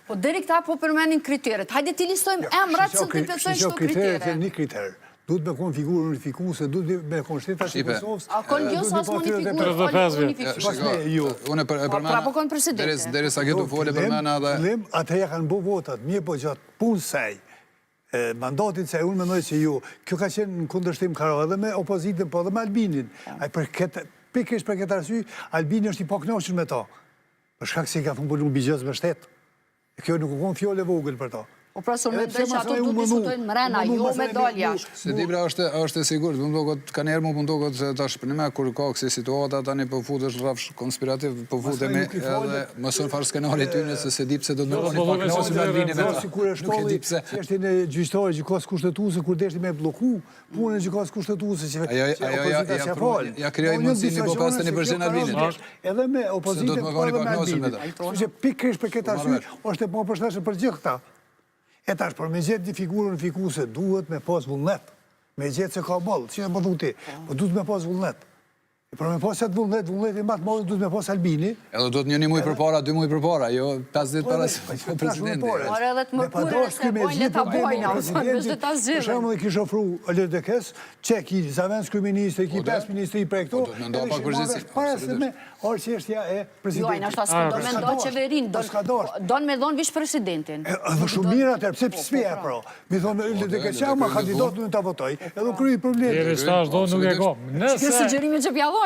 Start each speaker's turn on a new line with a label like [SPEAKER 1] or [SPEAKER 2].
[SPEAKER 1] Po deri këta po përmenin kriteret. Hajde t'i listojmë emrat që t'i plotësojnë këto kritere.
[SPEAKER 2] Kriteret janë një kriter. Duhet me konë figurë unifikuese, duhet me konë shtetas i Kosovës.
[SPEAKER 1] A konë jo sa asë figurë unifikuese?
[SPEAKER 2] Jo.
[SPEAKER 3] Unë e përmena...
[SPEAKER 1] Pra po konë presidenti.
[SPEAKER 3] Deri sa këtu fole përmena dhe...
[SPEAKER 2] Fillim, atë ja kanë bo votat, mirë po gjatë punë saj, mandatit saj, unë mendoj se ju, kjo ka qenë në kundërshtim ka edhe me opozitën, po edhe me Albinin. Ai për këtë, pikërisht për këtë arsye, Albini është i pakënaqur me ta. Për shkak se i ka thonë po lun bixhoz me shtet. E kjo nuk u konë fjalë e vogël për ta.
[SPEAKER 1] Po pra, se mendoj që ato du të diskutojnë mrena, jo me dalë jashtë.
[SPEAKER 3] Se di pra është, është e sigurt, më duket, ka njerë më pundoket se tash për me kur ka kësi situata, tani po futesh rrafsh konspirativ, po futemi edhe mëson farë skenari tyne se se di pse do të më
[SPEAKER 4] po,
[SPEAKER 3] pa kënaqur me Albinin me ta.
[SPEAKER 2] Sikur e
[SPEAKER 3] Nuk e di pse.
[SPEAKER 2] Çështjen e gjyqtarëve gjykatës kushtetuese kur deshti me blloku punën e gjykatës kushtetuese që
[SPEAKER 3] që opozita s'ja fal. Ja krijoi mundësinë po pas tani për Albinin.
[SPEAKER 2] Edhe me opozitën po edhe me Albinin. Kështu që pikërisht për këtë arsye është e papërshtatshme për gjithë këta. E tash për me gjetë një figurë unifikuese duhet me pas vullnet. Me gjetë se ka boll, si e po thu ti, po duhet me pas vullnet. E për me pas atë vullnet, vullnetin më të madh duhet me pas Albini.
[SPEAKER 3] Edhe duhet një një muj përpara, dy muj përpara, jo 5 ditë para se
[SPEAKER 2] po,
[SPEAKER 3] presidenti.
[SPEAKER 1] Por edhe të mërkurën e se bojnë, le ta bojnë, veç le ta zgjidhin.
[SPEAKER 2] Për shembull, i kish ofru LDK-s, që ki zavendës kryeministri, ki pesë ministri për këto,
[SPEAKER 3] Po, do të nda pak përgjegjësi.
[SPEAKER 2] Para se me orë çështja e presidentit.
[SPEAKER 1] Jo, ai nashta s'po do me ndo qeverinë, don me dhonë vish presidentin.
[SPEAKER 2] Edhe shumë mirë atëherë, pse
[SPEAKER 1] Po,
[SPEAKER 2] pse pra? Mi thonë, LDK ma kandidat nuk ta votoj, edhe u kry problemi.
[SPEAKER 4] Deri sa do nuk e kom.
[SPEAKER 1] Nëse... Kjo sugjerime që pjallojmë.